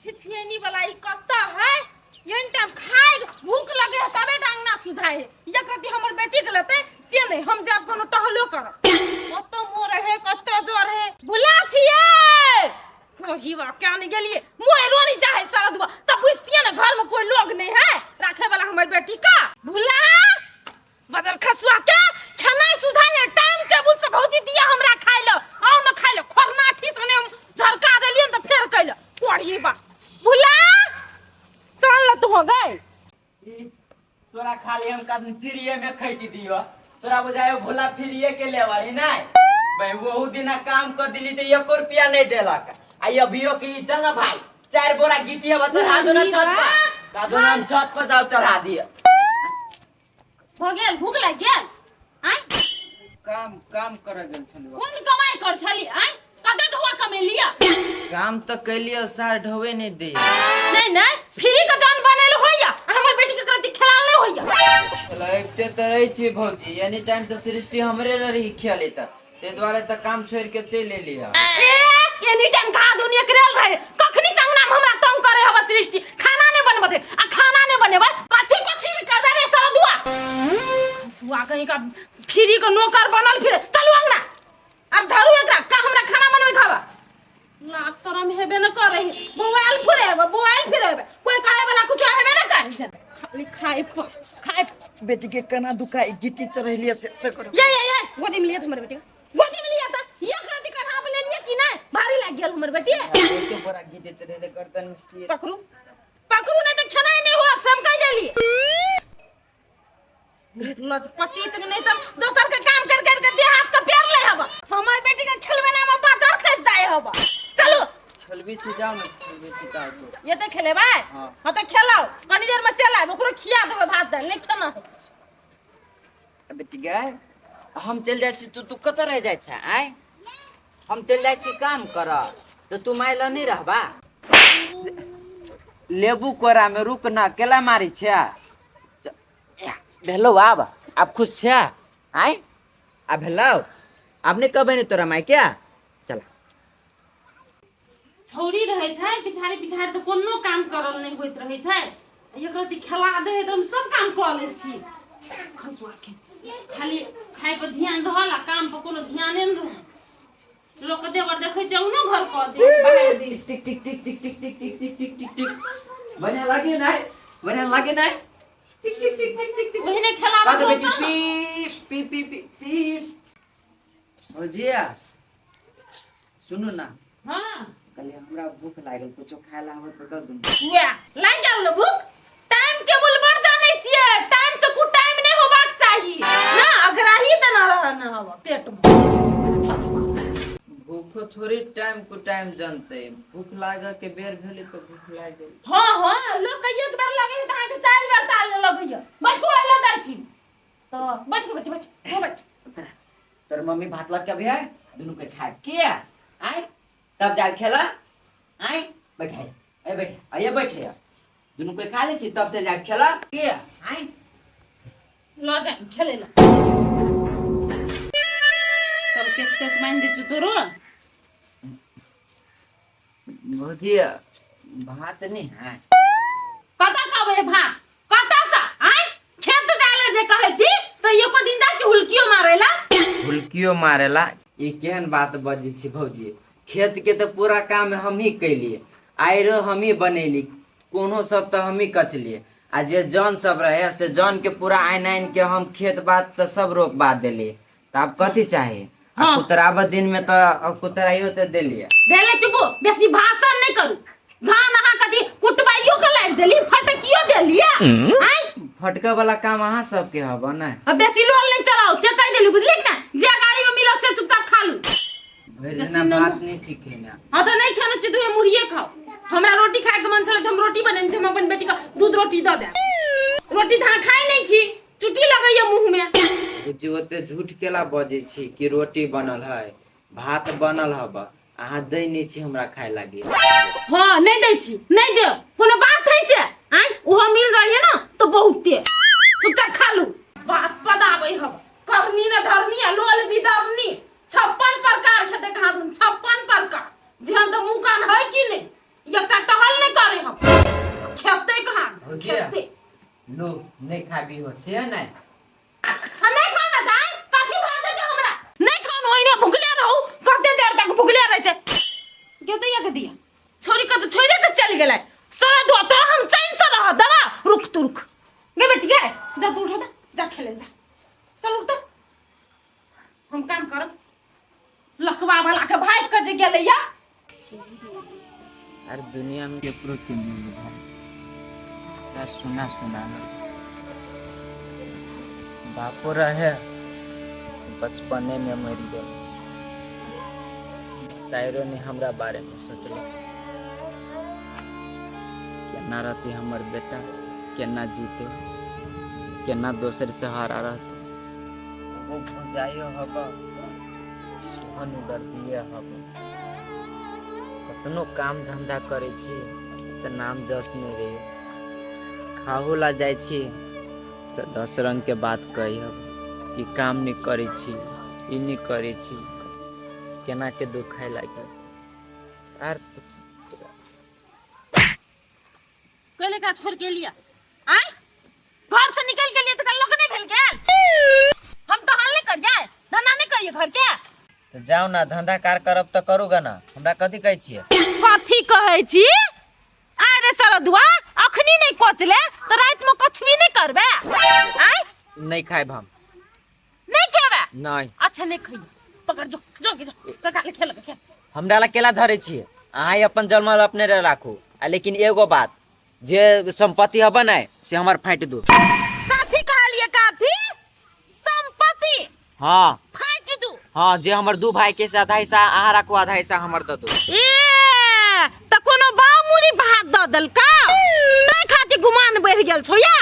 छिछियनी वाला ई कत्ता है एन टाइम खाए भूख लगे है तबे डांगना सुझाए है एक रति हमर बेटी के लेते से नहीं हम जाब कोनो टहलो करब कत्तो मोर है कत्तो जोर है भुला छियै कोढ़ीवा क्या नहीं गेलिए मोए रोनी जाए सारा दुआ तब बुझतिए ना घर में कोई लोग नहीं है रखे वाला हमर बेटी का भुला बदल खसुआ के खेनाइ सुझाइ है टाइम टेबुल से भौजी दिया हमरा खाइ ल आउ न खाइ ल खोरनाठी सने हम झरका देलियन त फेर कैल कोढ़ी बा भुला चल ल तू हो गए तोरा खाली हम कादन फ्रीए में खैटी दियो तोरा बुझायो भोला फ्रीए के लेवारी नहीं भाई वहु दिना काम कर दिली तो एको रुपया नहीं देलक आ अभियो के ई चल ना भाई चार बोरा गिटिया बा चढ़ा दो ना छत पर का दो ना हम छत पर जाओ चढ़ा दियो हो गेल भूख लागि गेल आय काम काम कर गेल छलियो कोन कमाई कर छली आय कते ढुआ कमेलिया काम तो कैलियो सार ढोवे नहीं दे नहीं नहीं फ्री के जान बनेल होइया आ हमर बेटी के करती खेलाल नहीं होइया खेलते तो रही छी भौजी एनी टाइम तो सृष्टि हमरे रही खेले त ते दुआरे त काम छोड़ के चलि एली है ए एनी टाइम कहा दुनिया करेल रहे कखनी संगना में हमरा तंग करे हवा सृष्टि खाना नहीं बनबते आ खाना नहीं बनेबै कथी कथी भी करबे रे सारा दुआ हसुआ कहीं का फ्री के नौकर बनल फिर चलू अंगना आर धरू एकरा का हमरा खाना बनबे खावा ला शरम हेबे न करे मोबाइल फिरेबे मोबाइल फिरेबे कोई कहे वाला कुछ हेबे न करे खाली खाए पर खाए पर। बेटी के कना दुखाई गिट्टी चढ़ेलिए से चकर ये ये ये गोदी में लिया था हमर बेटी के। गोदी में लिया था ये कृति कन्हा पे लेलिए कि नहीं भारी लाग गेल हमर बेटी के बड़ा गिट्टी चढ़ेले गर्दन में सिर पकड़ू पकड़ू नहीं तो खेनाई नहीं होत सब कह देली लजपति तक नहीं तो दोसर के काम कर कर के देह हाथ के पेर ले हवा हमर बेटी के खेलबे ना हम बाजार खस जाए हवा चलो खेलबी छी जाओ ना खेलबी छी जाओ तो ये तो खेलेबै हाँ। हाँ तो खेलाओ कनी देर में चल आएब ओकरो खिया देबै भात दालि नहीं खेना है बेटी गए हम चल जाइ छी तू तू कतऽ रह जाइ छ आय हम चल जाइ छी काम कर तऽ तू माय लऽ नहि रहबा लेबू कोरा में रुक ना केला मारी छै भेलौ आब आब खुश छै आय आब भेलौ आब नहि कहबै ने तोरा माय क्या चल छौड़ी रहै छै पिछाड़ी पिछाड़ी तऽ कोनो काम करल नहि होइत रहै छै एकरा ती खेला दे है तऽ हम सब काम कऽ लै छी खसुआ के खाली खाय पर ध्यान रहल आ काम पर कोनो ध्याने नहि रहल लोक के देवर देखै छै औनो घर कऽ दे बाहर दे टिक टिक टिक टिक टिक टिक टिक टिक टिक टिक टिक बढ़िया लागे नहीं बढ़िया लागे नहीं टिक टिक टिक टिक टिक टिक ओहिने खेला का दे बेटी पी पी पी पी पी भौजिया सुनू ना हाँ कहलियै हमरा भूख लागल कुछो खाय ला आबत तऽ दऽ दू वएह लागि गेल ने भूख टाइम टेबुल बड़ जानै छियै टाइम से कुछ टाइम नहि होबाक चाही ना अगराही तऽ ना रह ना हवा पेट में भूखो थोड़ी टाइम को टाइम जनतै भूख लागऽ के बेर भेलै तऽ भूख लागि गेल हाँ हाँ लोग कहियो एक बेर लगे है तऽ अहाँके चारि बेर ताल लगैया बैठू आइलो दै छी तऽ बैठ बैठ बैठ हो बैठ तोर मम्मी भात लग के अभी आय दुनू के खाए के आय तब जा खेला आय बैठे ए बैठे आइए बैठे दुनू के खा ले छी तब चल जा खेला के आय ल जा खेले ला चल केस केस बांधि दै छु तोरो भौजी भात नहीं है कतऽ से अबै है भात कतऽ से आय खेत जाय ले जे कहै छी तऽ एको दिन जाइ छी हुलकियो मारै ला हुलकियो मारेला ई केहन बात बजै छी भौजी खेत के तऽ पूरा काम हमही कैलिए आइरो हमही बनेली कोनो सब तऽ हमही कचलिए आ जे जन सब रहे से जन के पूरा आनि आनि के हम खेत बात तऽ सब रोपबा देलिए तऽ आब कथी चाही आ हाँ। कुतराबऽ दिन में तऽ अब कुतराइयो तऽ देलिए भेलै चुपू बेसी भाषण नहि करू धान अहाँ कथी कुटबाइयो के लाबि देली फटकियो देलिए आँय फटके वाला काम अहाँ सबके हब ने अब बेसी लोल नहीं चलाओ से कह देली बुझली कि ना जे गाड़ी में मिलल से चुपचाप खा लू भरि बेसी दिना नमक- भात नहीं छी खेना हाँ तो नहीं खाना चाहिए तो मुड़िए खाओ हमरा रोटी खाए के मन छलै तऽ हम रोटी बनेने छी हम अपन बेटी के दूध रोटी दऽ दे रोटी तऽ अहाँ खाइ नहि छी चुटी लगैया मुँह में बुझी ओते झूठ केला बजै छी कि रोटी बनल है भात बनल हब अहाँ दै नहि छी हमरा खाय लागी हाँ नहीं दै छी नहीं देब कोनो बात है से आँय ओहो मिल जाइए ना तो बहुते चुपचाप खा लू बात पदाबै हम करनी न धरनी आ लोल बिदरनी 56 प्रकार खेते कहाँ दून 56 प्रकार जेहन तऽ मुँह कान है कि नहीं एकटा टहल नहीं लो नहि खाबी हो से नहि। हम नहीं खाना दाई, कथी भऽ जेतै हमरा? नहीं खाना, ओहिने भुखले रहू, कते देर तक भुखले रहै छै। गे दैया, के दिया छोड़ी के तऽ छोड़े के चलि गेलै सारा दुआ तोरा। हम चैन से रह देबा? रुक तू, रुक गे बेटी गे, जा तू उठ, जा जा खेले जा, चल उठ। हम काम करब लकवा वाला के भाग के जे गेलै या। अरे दुनिया में केकरो के नहीं भाई, पूरा सुना सुना बापो रहे, बचपने में मर गए। तायरो ने हमरा बारे में सोचल, केना रहती हमर बेटा, केना जीते, केना दोसर सहारा रहते। वो भौजाइयो हब सेहो दर्दिये हब। कतनो काम धंधा करै छी तऽ नाम जस नहि रही। खाहो ला जाइ छी तऽ 10 रंग के बात कही हब कि काम नहि करै छी, ई नहि करै छी। केना के दुखाय लागल आर। कहले का छोड़ के लिया आय, घर से निकल के लिए तो कल लोग नहीं भेल गेल। हम तो हल नहीं कर जाए, धंधा नहीं करिए घर के। तऽ जाउ ने, धंधा कार करब तऽ करू गे ना। हमरा कथी कहै छियै? कथी कहै छी? आय रे सरदुआ, अखनी नहीं कोचले तो रात में कुछ भी नहीं करबे आय? नहि खायब हम। नहीं खेबे? नहि। अच्छा, नहीं खइयो, पकड़, जो जो के जो तरकारी खेल खेल। हमरा ला केला धरै छियै? अहाँ ही अपन जन्मल अपने राखू आ लेकिन एगो बात, जे संपत्ति हबे ने से हमर फाटि दू। कथी कहलिए? कथी संपत्ति? हाँ। फाटि दू? हाँ, जे हमर दू भाई के से आधा हिस्सा अहाँ राखू, आधा हिस्सा हमर दऽ दू। ए त कोनो बामुरी भात दऽ देलका, तै खातिर गुमान बढ़ि गेल छौ या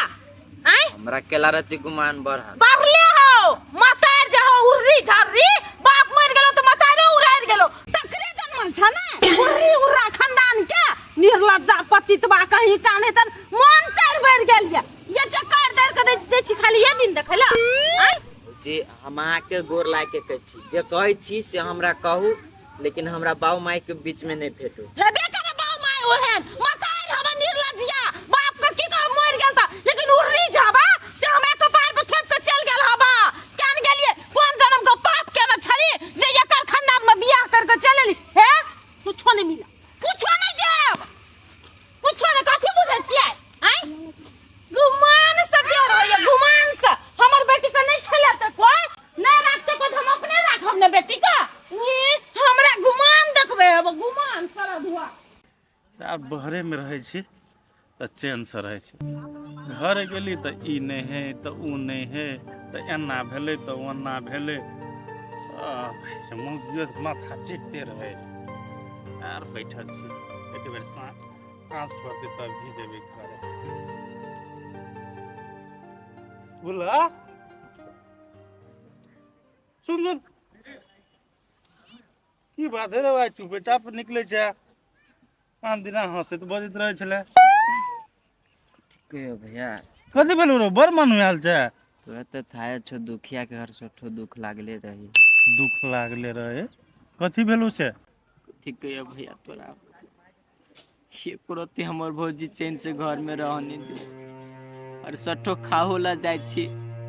आँय? हमरा केला रहती गुमान बढ़ल? बढ़ले हो, मतार जे हो उर्री झर्री। बाप मरि गेलो तऽ मतारो उड़ारि गेलो, तकरे जनमल छ ने उर्री उर्रा खानदान के। निर्लज्जा पतितबा कहीं काने तन मन चढ़ बढ़ि गेल ये। ये जे कर दर के दै छी खाली ये दिन देखै ला आँय? जे हम अहाँके गोर लाग के कहै छी, जे कहै छी से हमरा कहू, लेकिन हमरा बाऊ माई के बीच में नहीं फेटू। हेबे करे बाऊ माय ओहेन, मतार हवा निर्लज्जिया। बाप के की कह मर गेल त, लेकिन उर्री जाबा से हमरा कपार पर थोप के चल गेल हवा। केन गेलिए, कोन जन्म के पाप केने छली जे एकर खानदान में बियाह कर के चल एली? हे, कुछो नहीं मिला, कुछो नहीं देब, कुछो नहीं। कथी बुझै छियै आँय? गुमान से डर होइए, गुमान से। हमर बेटी के नहीं खेलेतै कोई, नहीं राखतै कोई, तऽ हम अपने राखब ने बेटी के। ई हमरा गुमान देखबै अब गुमान सारा धुआ। आब बहरेमे रहै छी तऽ चैनसँ रहै छी। घर गेली तऽ ई नहि है तऽ ओ नहि है, तऽ एना भेलै तऽ ओना भेलै। माथा चिपते रहै। आर बैठल छी, एक बेर साँझ आँच पड़तै तब भी जेबै घर। बोला, सुन सुन, की बात है रे भाई? चुपेचाप निकलै छै, आन दिना हँसैत बजैत रहै छलै। कहियो भैया। कथी भेलौ रे? बड़ मन आयल छै। तोरा तऽ थाहे छौ, दुखिया के हर सोठो दुख लागले रही। दुख लागले रहे? कथी भेलौ से? कथी कहियो भैया तोरा, एको रत्ती हमर भौजी चैन से घर में रह नहीं दे। और सठो खाहो ला जाइ छी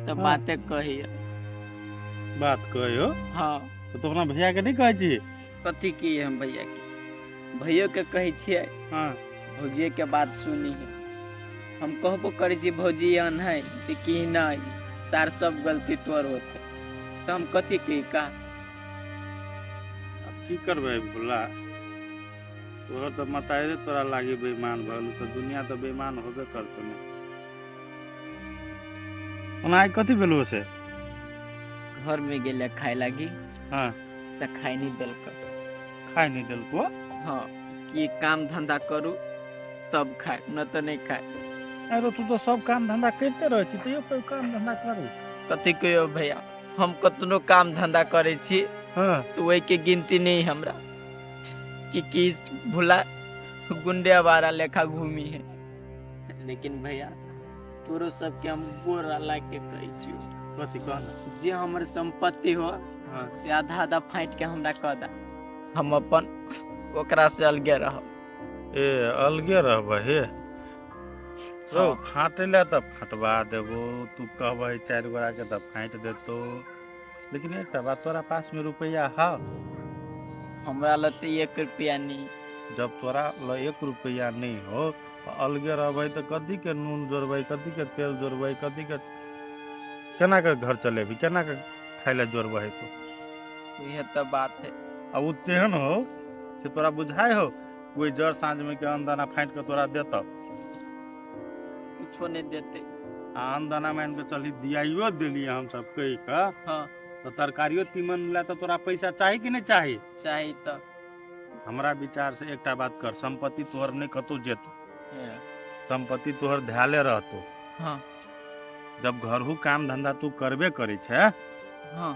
तऽ बाते कहिया। बात कहियो? हाँ। तऽ तू अपना भैया के नहि कहै छी? कथी की हम भैया के? भैयो के कहै छियै। भौजिए के बात सुनी है। हम कहबो करै छी भौजी एहन है तऽ की नहि, सार सब गलती तोर होते। तऽ हम कथी कही का? आब की करबै भोला, तोहर तऽ मतारे तोरा लागी बेईमान भऽ गेलौ, तऽ दुनिया तऽ बेईमान होबे करतौ ने। ओना आइ कथी भेलौ से? घर में गेले खाए लागी। तऽ खाए नहीं देलक। खाय नहि देलको? हाँ, कि काम धंधा करू तब खाए, न तऽ नहीं खाए। अरे तू तऽ सब काम धंधा करिते रहै छी, तैयो कोई काम धंधा करू। कथी कहियो भैया, हम कतनो काम धंधा करै छी तऽ ओहिके गिनती नहीं हमरा कि किस भुला गुंडे आवारा लेखा घूमी है। लेकिन भैया, तोरो सबके हम गोर ला के कहै छियो। कथी कह ने? जे हमर संपत्ति हो से आधा आधा फाटि के हमरा कह दा, हम अपन ओकरा से अलगे रहब। ए, अलगे रहबै हे? रौ फाँटै लए तऽ फटवा देबो, तू कहबै 4 गोरा के तऽ फाँटि देतो, लेकिन एकटा बात, तोरा पास में रुपैआ हौ? हमरा लग तऽ 1 रुपैआ नहीं। जब तोरा लग 1 रुपैआ नहीं हो तऽ अलगे रहबै तऽ कथी के नून जोड़बै, कथी के तेल जोड़बै, कथी के केना के घर चलेबी, केना के खाय लए जोड़बै तू? इहे तऽ बात है। आ ओ तेहन हो से तोरा बुझाइ हो ओहि जड़ साँझ में के अन्न दाना फाँटि के तोरा देतौ? कुछो नहीं देते। आ अन्न दाना मान के चलही दियाइयो देलियै हमसब कहि कऽ। हाँ। तऽ तरकारियो तीमन लए तऽ तोरा पैसा चाही कि नहि चाही? चाही। तऽ हमरा विचार से एकटा बात कर, संपत्ति तोहर नहि कतौ जेतौ, संपत्ति तोहर धैले रहतौ। हाँ। जब घरहु काम धंधा तू करबे करै छै। हाँ।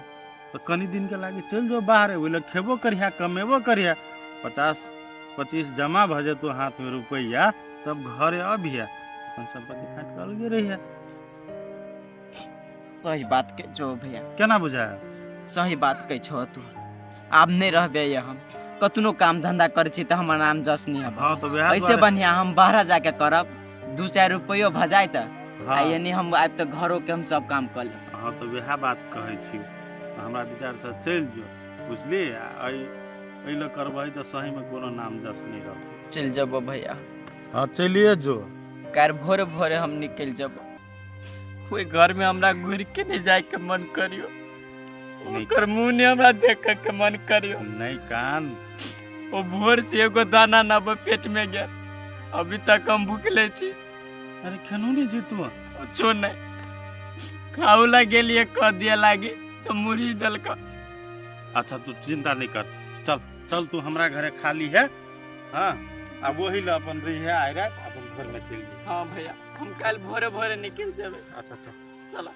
तऽ कनी दिन के लागी चलि जो बाहरे, ओहि लए खेबो करिहा कमेबो करिहा, 50-25 जमा भऽ जेतौ हाथ में रुपैआ, तब घरे अबिहा, अपन संपत्ति फाँटि कऽ अलगे रहिहा। सही बात के जो भैया। केना बुझाय? सही बात कहै छौ तू। आब नहीं रहबे ये, हम कतनो काम धंधा करै छी तऽ हमर नाम जस नहीं हब। हाँ, तऽ वएह ऐसे बढ़िया हम बाहर जाके करब, 2-4 रुपयो भजाय तऽ। हाँ। आ यानी हम आबि तऽ घरो के हम सब काम कऽ लेब। हाँ, तऽ वएह बात कहै छी, हमरा विचार से चलि जो, बुझली? आ एहि लए करबही तऽ सही में कोनो नाम जस नहीं रहतौ। चलि जेबो भैया। हाँ, चलिए जो। काल्हि भोरे भोरे हम निकलि जेबो। ओहि घर में हमरा घुरि के नहीं जाय के मन करियो, ओकर मुँह नहीं हमरा देखे के मन करियो। नहीं कान। ओ भोर से एगो दाना ना पेट में गेल, अभी तक हम भूखले छी। अरे खेनू नहीं जी तू? कुछो नहीं खाऊ ला गेलिए, कह दिया लागी तो मुरही देलक। अच्छा तू चिंता नहीं कर, चल चल तू हमरा घरे खाली है। हाँ, अब वही ला अपन रही है, आए रहा अपन घर में चल जी। हाँ भैया, हम कल भोरे भोरे निकल जाबे। अच्छा चल चला।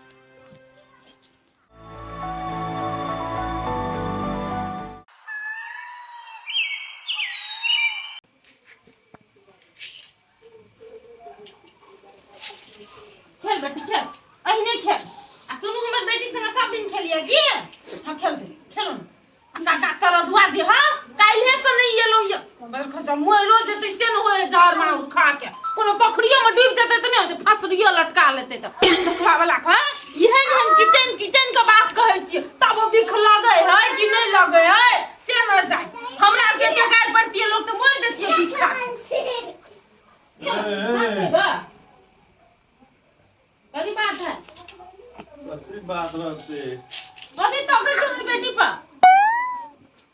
खेल बेटी खेल, अहिने खेल। आ सुनू, हमर बेटी संग सब दिन खेलिए की? हाँ खेल दे, खेलो ना। काका सरदुआ जे हा काल्हे से नहीं एलो ये बरखा मरो जेतै से न होय, जहर मार खा के कोनो पोखरियो में डूब जेतै त नहीं होतै, फसरियो लटका लेतै त लखवा वाला खा। इहे ने हम किटन किटन के बात कहै छियै, तब बिख लगै है कि नहीं लगै है से न जाय। हमरा आर के एते गारि पड़तियै लोग त मरि जेतियै बिख खा के। बड़ी बात है, कथी बात रहते? अभी तो गई हमर बेटी पर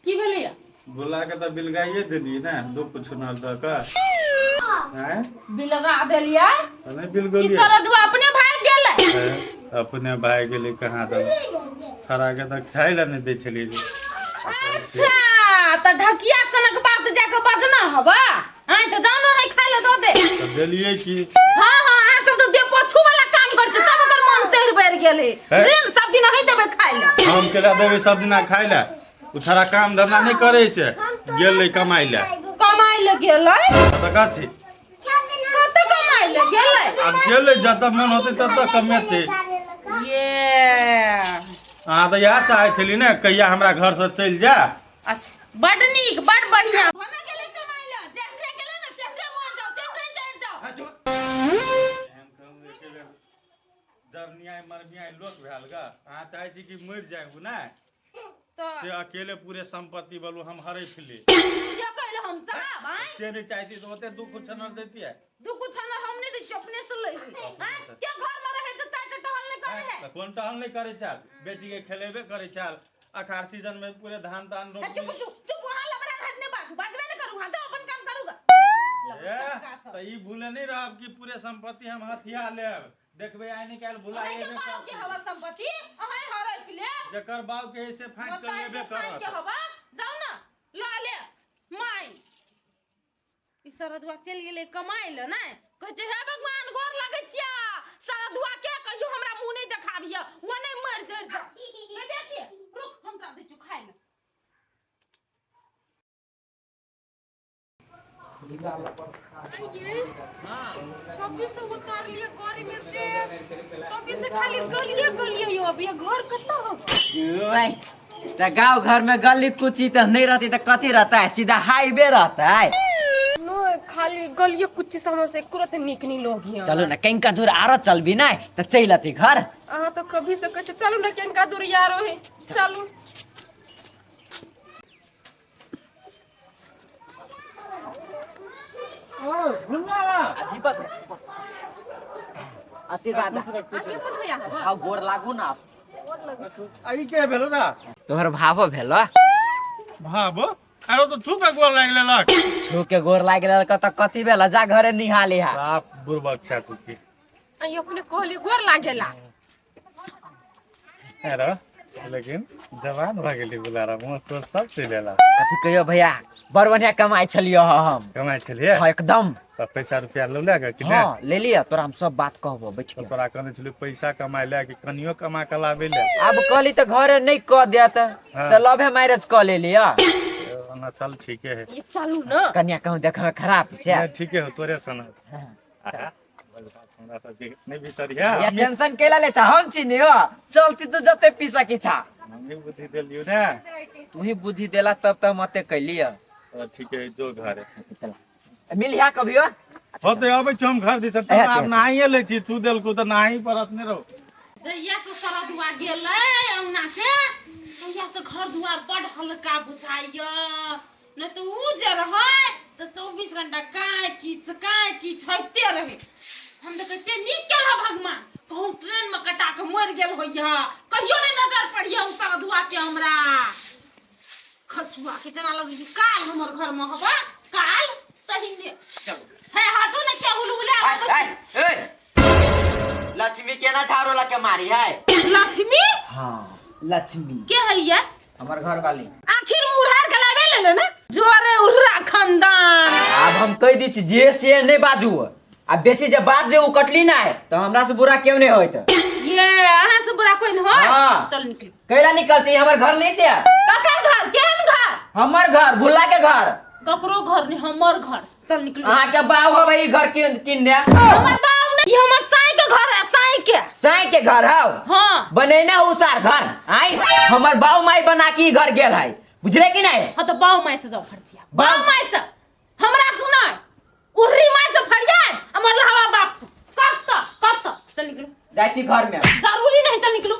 की भेलैया? बुला के तऽ बिलगाइए देलियै ने, दू कुछ न दऽ कऽ। आँय? बिलगा देलियै? तऽ नहि कि बिलगलियै? सरदुआ अपने भागि गेलै? हैं? अपने भागि गेलै कहाँ दऽ, छड़ा के तऽ खाय लए नहि दै छलियै जे। अच्छा तऽ ढकिया सनक बात जाके बजना हवा, आय तऽ जानो है खाय लए दऽ दे। तऽ देलियै की? हाँ हाँ, अहाँ सब तऽ देह पोछू वाला काम कर छी, तब ओकर मन चढ़ि बढ़ि गेलै। हे? ऋण सब दिन अहीं देबै खाय लए। हम केला देबै सब दिना खाय लए? ओ छड़ा काम धंधा नहि करै छै, गेलै कमाइ लए। कमाइ लए गेलै? तऽ कथी? कतऽ कमाइ लए गेलै? आब गेलै, जतऽ मन होतै ततऽ कमेतै। ये अहाँ तऽ इएह चाहै छली ने, कहिया हमरा घरसँ चलि जा। अच्छा, बड नीक, बड बढ़िया। भने गेलै कमाइ लए, जेहरे गेलै ने तेहरे मर जाओ, तेहरे जरि जाओ। जरनियाइ मरनियाइ लोक भेल ग, अहाँ चाहै छी कि मरि जाय ओ ने? तऽ से अकेले पूरे संपत्ति बलू हम हड़प ली। से कहले हम चाहब आँय? से नहीं चाहती तो ओते दुख छनर देती है। दुख छनर हम नहीं दै छियै, अपने से लै है। आँय? के घर में रहे तऽ चाय के टहल नहीं करे है? तऽ कोन टहल नहीं करे चाल, बेटी के खेलेबे करे चाल। अखार सीजन में पूरे धान तान हे, रोपनी। चुप चुप चुप, वहाँ लबरा हाथ नहीं बाजू, बाजबे नहीं करू, वहाँ जाओ अपन काम करूगा। ए, तऽ ई भूले नहीं रहब कि पूरे संपत्ति हम हथिया लेब, देखबै आइ निकालि भुला अहीं के एबे बाप के करतै। हवा संपत्ति अहीं हड़प लेब। जकर बाप के है से फाँकि कऽ बताइ लेबे के साई के करत। हवा, जाओ ना ला ले माई। ई सरदुआ चलि गेलै कमाइ लए, नहि कहै छै हे भगवान गोर लगै छिया, सरदुआ के कहियो हमरा मुँह नहि देखाबिय, ओ नहि मरि जरि जाओ। हे बेटी रुक, हम तोरा दै छियौ खाइ लए। सब्जी सब उतार लिए गाड़ी में से, तभी से खाली गलिए गलिए यो। अभी ये घर कतऽ हब? ओए, तऽ गाँव घर में गली कुची तऽ नहीं रहती तऽ कथी रहता है, सीधा हाईवे रहता है। नहीं, खाली खाली गलिए कुच्ची से से तुरंत नीक नहीं लोग हियाँ। चलू ना कहीं का दूर आरो चलबी ना तऽ चलि अती घर। अहाँ तो कभी से कहै छै चलू ना केनका दूर यारो है चलू। दीपक आशीर्वाद आओ गोर लागू ना। आई के भेलो ना? तोहर भावो भेलो। भाबो आरो तो छू के गोर लागि लेलक। छू के गोर लागि लेलक तऽ कथी भेल? जा घरे निहा लिहा। बाप बुड़बक छा तू के। आई अपने कहली गोर लागेला। अरे लेकिन जवान भऽ गेली बुलारा मुँह तो सब चलि एला। कथी कहियो भैया बड़ बढ़िया कमाइ छलियो हम। कमाइ छलियै? हाँ एकदम। तऽ पैसा रुपया लऽ ले कि नहि? हाँ ले लिअ तोरा हम सब बात कहबो बैठ के। तोरा कहने छलियै पैसा कमाइ ले कि कनियो कमा के लाबै ले। आब कहली तऽ घरे नहि कऽ देत तऽ लवे मैरिज कऽ लेलियै। ओना चल ठीके है। ये चलू ना। कन्या कहूँ देखऽ में खराब से। नहीं ठीके हो तोरे सन। हमरा सबके नहीं बिसरिया। या टेंशन केला ले छा हम छी नि हो चलती तू जते पी सकी छा। हमही बुद्धि देलियो ने। तू ही बुद्धि देला तब त हम अते कैलिय। ठीक है जो घर है। मिलिया कभी हो? हो तो अबै छी हम घर दिस त आब नहाइए लै छी तू देलकू त नहाई पड़त ने रहो। जहिया से सरदुआ गेलै अंगना से तहिया से घर दुआर बड हल्का बुझाइया। नहीं तो ऊ जे रहै तऽ 24 घंटा काय किछ काय किछ होइते रहे। हम तऽ कहै छियै नीक केलह भगवान कहूँ ट्रेन में कटा के मरि गेल होइया कहियो नहीं नजर पड़िया उ सरदुआ के हमरा। खसुआ के जेना लगै छै काल हमर घर में हबा काल तहिने। हे हटू ने के हुलहुला। लक्ष्मी के ना झाड़ू लके मारी है। लक्ष्मी? हाँ लक्ष्मी। के है ये? हमर घर वाली। आखिर मुरहर गलाबे ले ने जोरे उर्रा खानदान। आब हम कह दी छी जे से नहीं बाजू आ बेसी जे बात जे उ कटली ना है तो हमरा से बुरा क्यों नहीं होइत। ये अहाँ से बुरा कोई नहीं होय। हाँ। चल निकल। कैला निकलती हमर घर नहीं से। ककर घर? केहन घर? हमर घर भुल्ला के घर। ककरो घर नहीं हमर घर। चल निकलू। अहाँ के बाप हो भाई घर किन किन्ने? हमर बाप नहीं, ये हमर साई के घर है, साई के। साई के घर हौ? हाँ। बनेने हो सार घर आई हमर बाऊ माई बना के घर गेल है बुझले कि नहीं? हाँ तो बाऊ माई से जाओ फरजिया। बाऊ माई से हमरा सुनाय उर्री माई से फरिया हमर लहवा बाप से कब से कब से चल निकलू। जाइ छी घर में। जरूरी नहीं चल निकलू।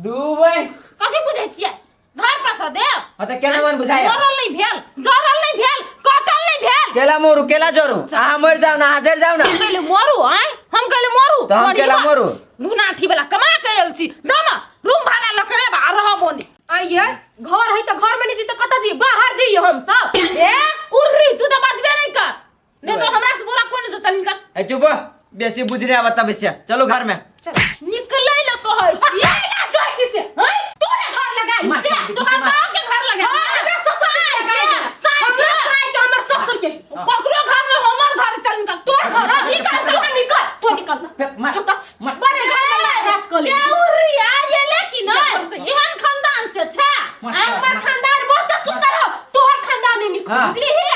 दुबई कथी बुझै छियै घर पर से देव। हाँ तो केना मन बुझाय? मरल नहीं भेल जरल नहीं भेल कटल नहीं भेल। केला मरू केला जरू अहाँ मर जाओ ना अहाँ जर जाओ ना। हम कहले मरू आय हम कहले मरू। तो हम केला मरू? गुनाठी वाला कमा के आयल छी दो ना रूम भाड़ा ल के आ रहबो नहीं। आइए घर है तो घर में नहीं जी तो कत जी बाहर जी हम सब। ए उर्री तू तो बचबे नहीं कर नहीं तो हमरा से बुरा कोई नहीं जो चल निकल। ए चुप बेसी बुझने आवता बेसी चलो घर में। चल निकलै ल कहै छी। ला जाय छी से हैं तोरे घर लगाई से तोहर बाप के घर लगाई हमरा ससुर के लगाई साई के साई के हमर ससुर के ककरो घर में हमर घर चल निकल तोर घर निकल चल निकल तू निकल मार चुप बड़े घर में राज कर ले। उर्री आ ये लेकिन एहन खानदान से छा हमर खानदान बहुत सुंदर हो तोहर खानदान नहीं निकल बुझली हे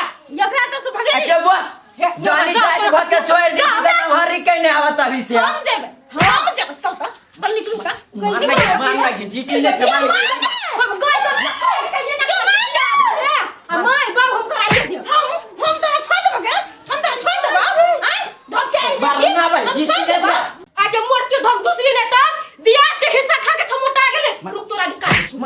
एकरा तो से भगे। अच्छा बुआ जानी जाए बस के छोड़ दी सीधा हरी कहने आवता अभी से। हम जेबे हम जेबे चल त चल निकलू बता मार लगी जीती ने छमा हम गए तो माय बाप हम कराइए दियो हम तोरा छोड़ देबो गे हम तोरा छोड़ देबो आय धोचे मार ना भाई जीती ने छा आगे मोड़ के धम दूसरी ने त दिया के हिस्सा खा के छमोटा गेले रुक तोरा निकाल छु।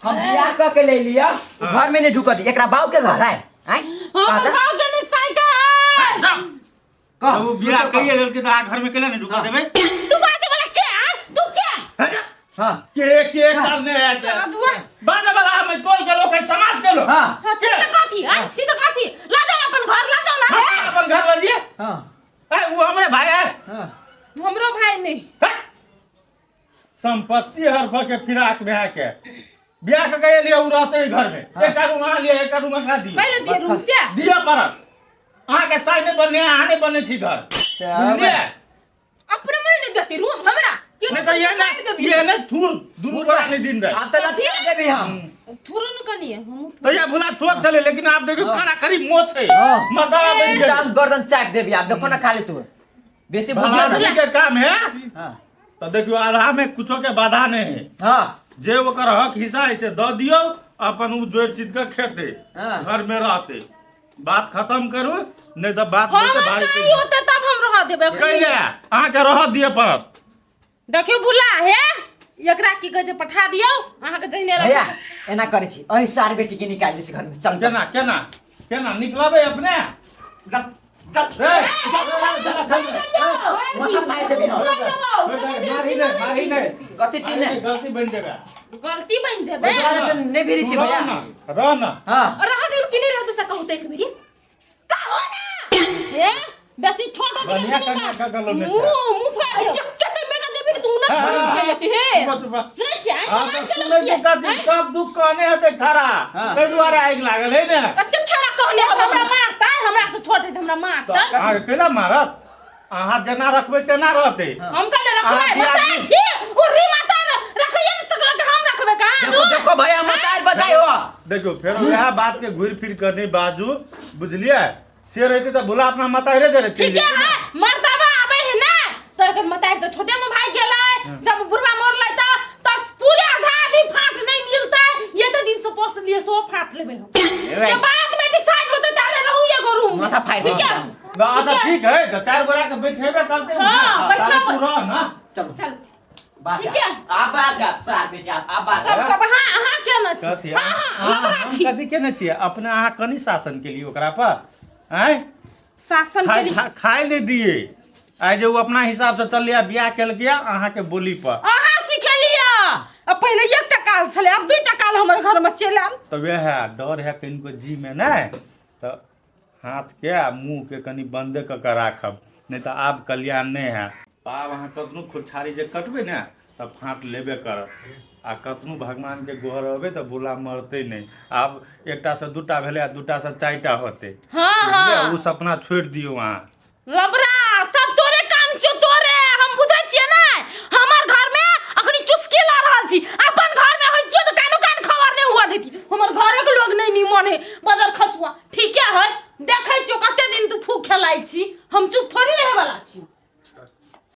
हम बियाह क के ले लिया घर में नहीं ढुकत एकरा बाऊ के घर है आय हमर बाऊ के नहीं साई के है कह वो बियाह करिए लेल के त घर में केला नहीं ढुका देबे तू बाजे वाला के आ तू के हां के काल ने ऐसे बाजे वाला हम टोल के लोग समाज के लोग। हां छी त कथी आ छी त कथी ला जाओ अपन घर ला जाओ ना अपन घर ला लिए। हां ए वो हमरे भाई है। हां हमरो भाई नहीं। संपत्ति हरफ के फिराक में आके बियाह के गए लिए उ रहते घर में। एकटा रूम अहाँ लिए, एकटा रूम एकरा दिए। पहिले दिए रूम से। दिए पड़त। अहाँ के साइ नहीं बनने, अहाँ नहीं बनने छी घर, बुझलिए? अपने मन नहीं देती रूम हमरा क्यों? नहीं तो ये ना, ये ना थूर दुनू गोरा नहीं दिन रहे। आब तऽ लतिया देबी हम। थुरु न कनिए हम। तो ये भुला छोट छले, लेकिन आप देखियो कड़ा करी मोछ है। मर्दावा बन गेल। एकदम गर्दन चाटि देबी आब, देखो ना खाली तू बेसी भला बुझियो ना। आदमी के काम है। तो देखियो आधा में कुछो के बाधा नहीं है। जे ओकर हक हिस्सा है से दऽ दियौ, अपन उ जोड़ चीज के खेते, घर में रहते, बात खत्म करू, नहीं तो बात हम बहुते भारी सही होते तब हम रह देबै। कैले अहाँके रह दिए पड़त। देखियो भुला हे, एकरा की कहै छै पठा दियौ अहाँके जहिने भैया रहबै। एना करै छी, एहि सार बेटी के निकालि दै छी घर में, चल। केना केना केना निकलबै अपने? गल गल रे माथा फाड़ि देबी हम। मारी नहीं, मारी नहीं। कथी चीज नहि? गलती बनि जेबै। गलती बनि जेबै। तोरा तऽ नहि भिरी छी भैया। रह ना, रह ना। रह देब कि नहि रहबै से कहू तऽ एक बेरी कहू ना। हे बेसी छोट आदमी बढ़िया के कन्या का गलो में मुंह छै। मुंह फाड़ दे। चक्के से मेटा देबी तू ना हाँ, छोड़ हाँ, चल जाती है। चुप, चुप। सुनै छियै? आइ हाँ, समाज तऽ के सुनै लोक छी छियै। कथी सब दुख कहने हेतै छाड़ा, ताहि दुआरे आगि लागल है ने। कतेक छाड़ा कहने हम, हमरा मारतै, हमरा से छोट है तऽ हमरा मारतै। तऽ अहाँके केना मारत? अहाँ जेना रखबै तेना रहतै। हम कने रखबै? अहाँ बता दियादनी- छी उर्री माता रखैये ने सकल के हम रखबै कहाँ? देखो देखो भैया मतार बचाइ हो। देखियौ फेर वएह बात के घुरि फिर के नहीं बाजू, बुझलियै? से रहते तऽ भोला अपना मतारे दे रहे। ठीक है, मर्दाबा आबै है ना तो एकर मतार तो छोटे में भाग गेलै। जब बुढ़वा मरलै त त पूरे आधा आधी फाट नहीं मिलतै। ये तो दिन से पोस लिए सो फाट लेबै हम। के बाद में डिसाइड होतै ताले रहू एगो रूम में। माथा फाड़ि ठीक है। अच्छा ठीक है, तो चार गोरा के बैठेबे करते। हाँ, बैठेबै। तू रह ना। चलो चल। बाज। ठीक है। आब बाज, आब सार बेटी, आब आब बाज। सब सब अहाँ अहाँ केने छी? कथी? अहाँ लबड़ा हम छी। कथी केने छियै अपने? अहाँ कनि शासन केलियै ओकरा पर आँय? शासन खाय केली। खाय नहि दिए। आइ जे ओ अपना हिसाब से चललियै, बियाह केलकै अहाँके बोली पर। अहाँ सिखेलियै। अब पहिले एकटा काल छलै, आब दुईटा काल हमर घर में चलि आयल। तऽ वएह डर है कनिको जी में, नहि तऽ हाथ के आ मुँह के कनि बंदे कऽ के राखब, नहि तऽ आब कल्याण नहि हैत। आब अहाँ कतनो खुरछारी जे कटबै ने तऽ फाँट लेबे करत, आ कतनो भगवानके गोहर अबै तऽ बुला मरतै नहि। आब एकटासँ दूटा भेलै आ दूटासँ चारिटा होतै। हाँ। बुझलियै? हाँ। ओ सपना छोड़ि दियौ अहाँ। लबड़ा।